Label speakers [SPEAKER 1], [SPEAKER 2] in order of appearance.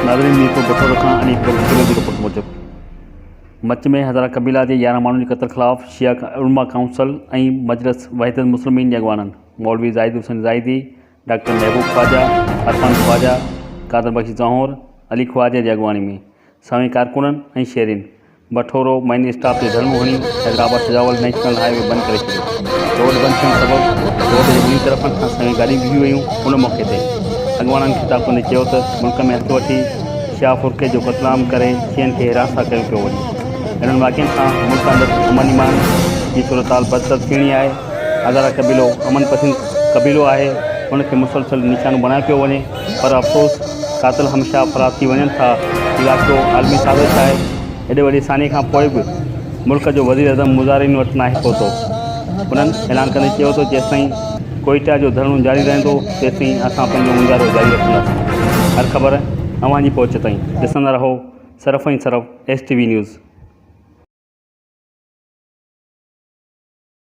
[SPEAKER 1] ناظرين ميرپور بٺورو کان انيق بلوچ جي رپورٽ موجب مچ ۾ هزارا قبيلا جي 11 ماڻهن جي قتل خلاف شيعه علماء ڪائونسل ۽ مجلس وحدت مسلمين جي اڳواڻن مولوي زاهد حسين زاهدي، ڊاڪٽر محبوب خواجه، عرفان خواجه، قادر بخش زنهور، علي خواجه جي اڳواڻي ۾ سوين ڪارڪنن ۽ شهرين بٺورو مين اسٽاپ تي ڌرڻو هڻي Hyderabad Sujawal national highway بند ڪري ڇڏيو. روڊ بند ٿيڻ سبب روڊ جي ٻنهي طرفن کان سوين گاڏيون بيهي ويون. ان موقعي تي اڳواڻن خطاب ڪندي چيو ته ملڪ ۾ هٿ وٺي شيعا فرقي جو قتلام ڪري شيعن کي هراسان ڪيو پيو وڃي. اهڙن واقعن سان ملڪ اندر امن ايمان جي صورتحال بدتر ٿيڻي آهي. هزارا قبيلو امن پسند قبيلو آهي ان کي مسلسل نشانو بڻايو پيو وڃي پر افسوس قاتل هميشه فرار ٿي وڃن ٿا. هي واقعو عالمي سازش آهي. ايڏي وڏي سانحي کان پوء به ملڪ جو وزيراعظم مظاهرين وٽ ناهي پهتو. هنن اعلان ڪندي چيو ته جيستائين ڪوئيٽا جو ڌرڻو جاري رهندو تيستائين اسان پنهنجو مظاهرو جاري رکنداسين. هر خبر اوهان جي پهچ تائين ڏسندا رهو صرف ۽ صرف ايس ٽي وي نيوز.